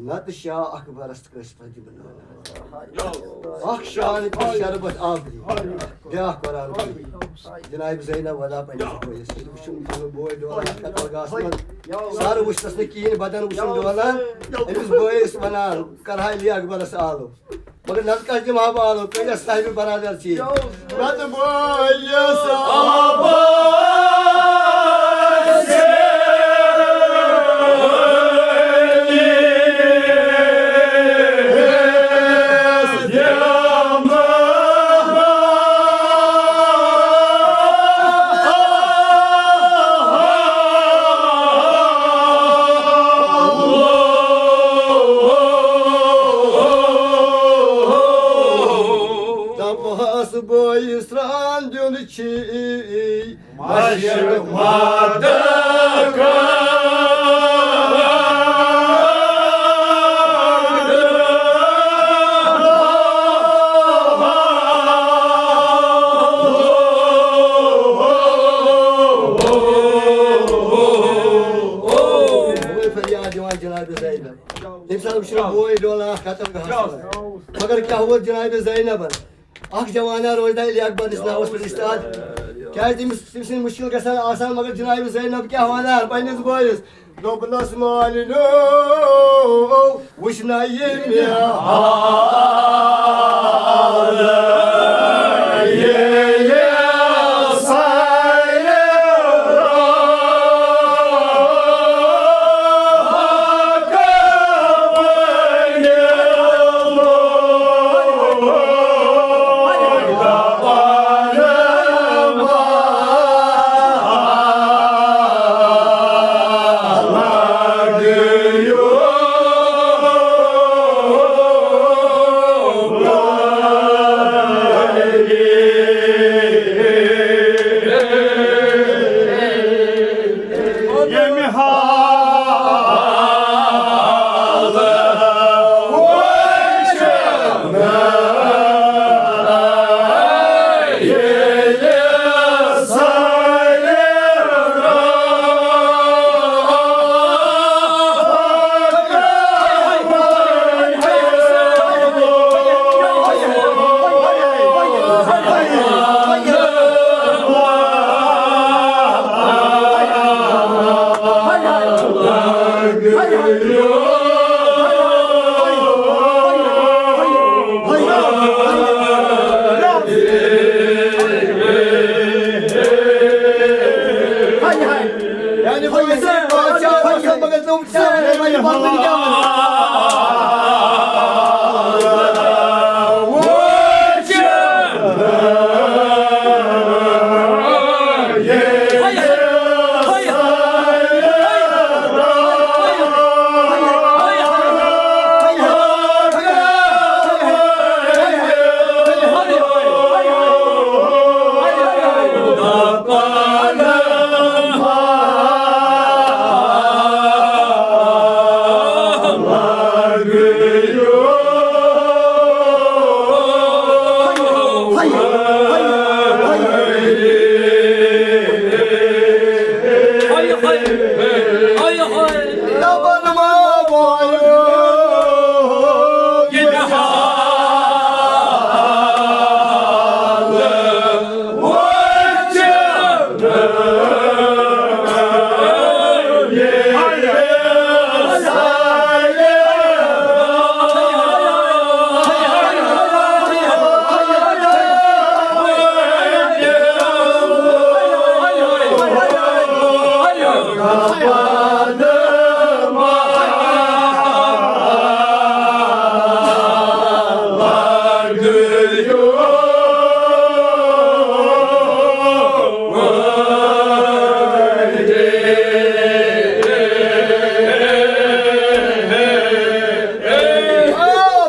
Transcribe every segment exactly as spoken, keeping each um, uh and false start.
نتہٕ شاہ اکبرس کٲنٛسہِ پتہٕ دِمہٕ نہٕ۔ اکھ شاہ نہٕ تہٕ شربت آبری، بیٛاکھ قرآن پٔرِتھ۔ جناب زینب ودا پننِس بٲیِس، ییٚلہِ وٕچھُن پنُن بوے ڈولان قتل گاہس منٛز، سر وٕچھنس نہٕ کِہیٖنۍ، بدن وٕچھُن ڈولان، أمِس بٲیِس ونان، کرہا علی اکبرس آلو۔ مگر نتہٕ کتھ دِمہٕ ہا بہٕ آلو، کٔرۍ اَسہِ صاحبِ برادر چی۔ نتہٕ بٲیِس آباد۔ دپہس بٲیِس سرٛان دیُن چھی مشرق مدکا۔ فریاد دِوان جناب زینب۔ تٔمۍ ساتہٕ وٕچھُن بوے ڈولان اکھ قتل گاہس منٛز۔ مگر کیٛاہ ووت جناب زینبن؟ اکھ جوانا روزِ علی اکبر نِس ناوس پٮ۪ٹھ استاد۔ کیٛازِ تٔمِس، تٔمۍ سٕنٛدۍ مُشکِل گژھان آسان، مگر جناب زینب کیٛاہ ونان پننِس بٲیِس؟ دوٚپنس مالِنو، وٕچھ نہ یہِ مےٚ حال، ییٚلہِ سارِ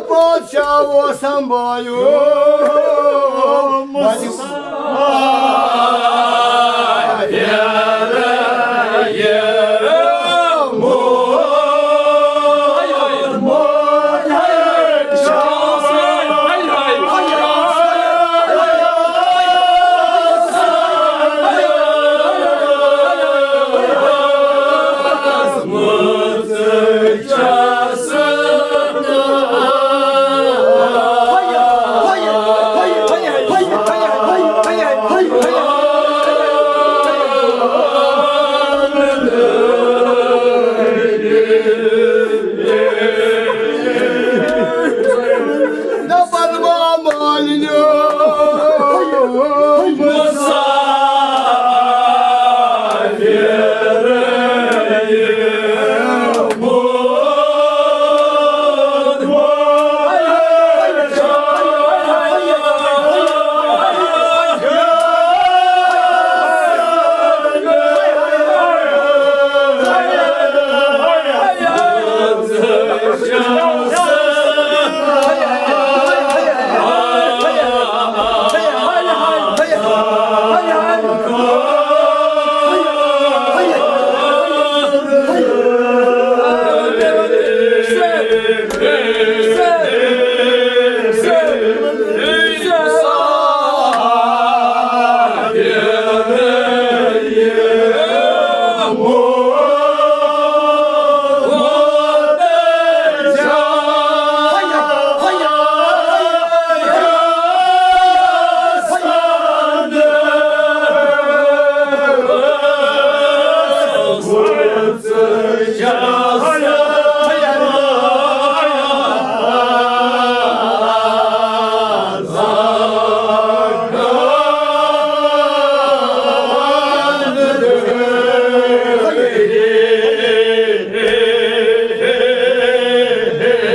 پادشاہ اوس سنبھالُن۔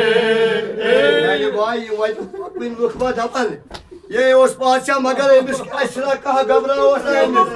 میانہِ بایہِ، یِم وَتہِ پَکوٕنۍ لُکھ ما دَپَن، یے اوس بادشاہ، مگر أمِس اَسہِ چھِنہ کانٛہہ گبراوَس نہ أمِس۔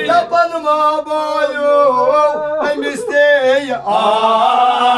دَپَن ما بایو أمِس تہِ آسہِ۔